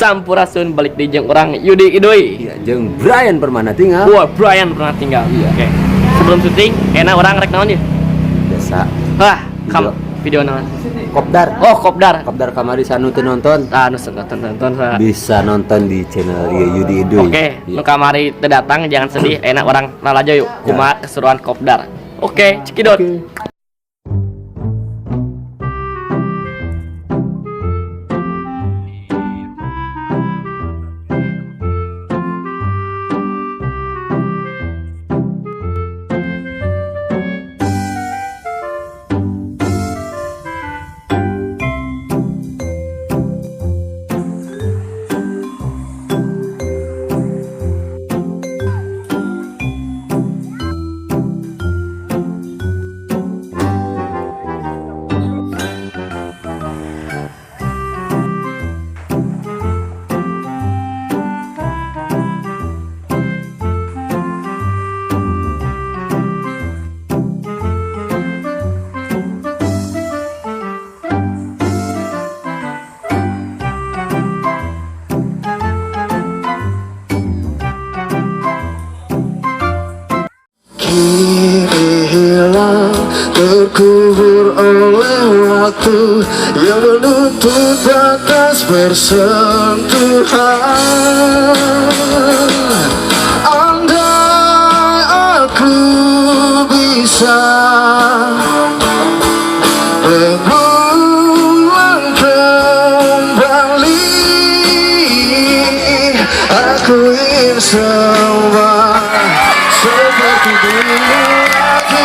Sampurasun, balik di jeung urang Yudi Idoi. Iya, jeung Brian Permana tinggal. Wah, Brian pernah tinggal. Iya. Oke. Sebelum syuting, enak urang rek naon ieu? Biasa. Wah, kam video naon? Kopdar. Oh, kopdar. Kopdar kamari sanu teu nonton. Ah, nu nonton nonton sa. Bisa nonton di channel ieu Yudi Idoi. Oke, Iya. nu kamari teu datang jangan sedih, enak urang lalajo yuk. Kumaha keseruan kopdar. Oke, cekidot. Oke. Kini hilang terkubur oleh waktu yang menutup batas bersentuhan. Andai aku bisa mengulang kembali, aku ingin semua seperti dulu lagi.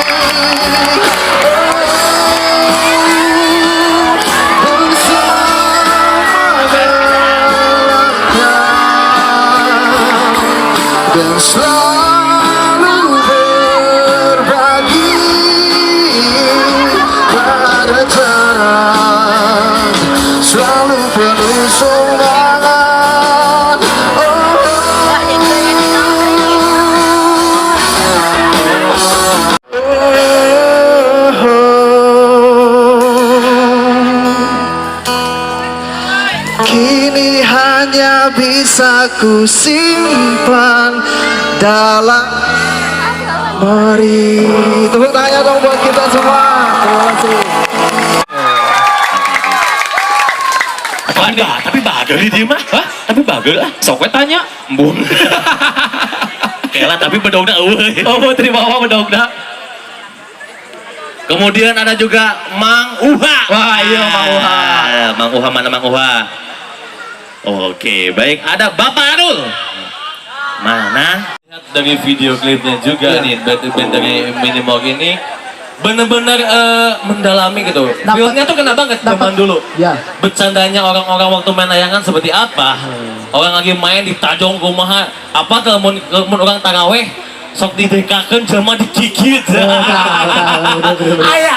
Oh, bersama melangkah dan selalu berbagi pada terang, selalu penuh semangat. Oh, kini hanya bisa ku simpan dalam memori. Tepuk tangannya dong buat kita semua. Terima kasih. Tapi bagel di dia mah. Hah? Tapi bagel ah. Sok we tanya. Embung. Kela tapi bedogna eueuh. Oh, terima apa bedogna. Kemudian ada juga Mang Uha. Wah, iya Mang Uha. Mang Uha mana Mang Uha? Oke, baik, ada Bapak Arul. Mana? Lihat dari video klipnya juga nih, band dari Minimog ini bener-bener mendalami gitu. Feelnya tuh kena banget zaman dulu. Ya. Bercandanya orang-orang waktu main layangan seperti apa? Orang lagi main di tajong kumaha, apa kalau mun orang taraweh sok didekakeun jelema digigit. Aya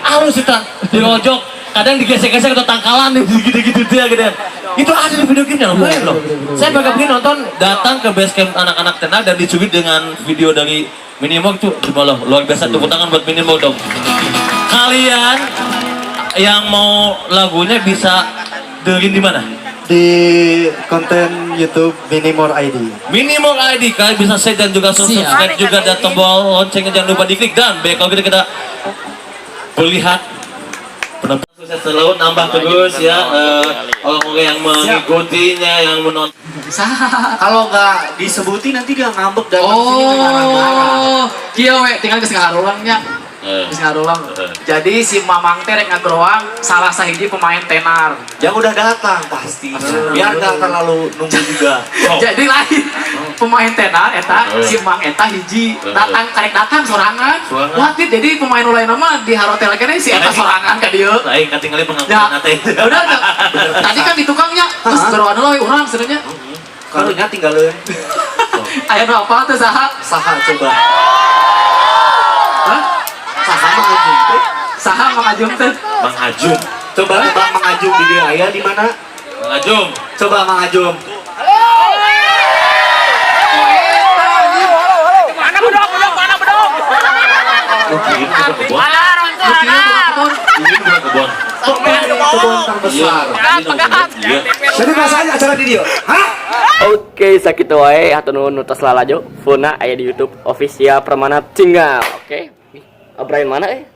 harus kita dirojok, kadang digesek-gesek atau tangkalan gitu-gitu dia gitu. Itu ada di video klipnya loh, lumayan loh. Saya pakai begini nonton, datang ke base camp anak-anak tenar dan dicubit dengan video dari Minimog tuh, loh, luar biasa. Tepuk tangan buat Minimog dong. Kalian yang mau lagunya bisa dengerin di mana? Di konten YouTube Minimore ID. Minimore ID, kalian bisa share dan juga subscribe juga, dan tombol loncengnya jangan lupa diklik. Dan baik, kalau gitu kita melihat penonton sukses selalu nambah terus ya, orang-orang yang mengikutinya, yang menonton. Kalau nggak disebutin nanti dia ngambek datang sini marah-marah. Oh, kieu we tinggal geus ngaharulang nya. Geus ngaharulang. Jadi si Mamang teh rek ngageroang salah sahiji pemain tenar. Yang udah datang pasti. Biar nggak terlalu nunggu juga. Oh. Jadi lain pemain tenar eta si Mang eta hiji datang karek datang sorangan. Sorangan. Wah, jadi pemain lain mah di hotel keneh si eta sorangan ka dieu. Lain katingali Ya, pengakuan teh. udah tadi kan di tukangnya, terus geroan heula we urang sebenarnya. Karunya tinggalin. Aya nu apa teh saha? Saha coba. Hah? Saha Mang Ajum teh. Saha Mang Ajum teh? Mang Ajum. Coba tebak Mang Ajum di dia aya di mana? Mang Ajum. Coba Mang Ajum. Mana bedog, bedog, mana bedog? Oh, ini bukan kebon. Mana Ini bukan kebon. Coba Kebun terbesar. Iya. Jadi bahasanya acara di dia. Hah? Oke, sakitu wae, hatur nuhun nu tos lalajo. Fullna aya di YouTube official Permana Tinggal. Oke. Ih, Brian mana eh?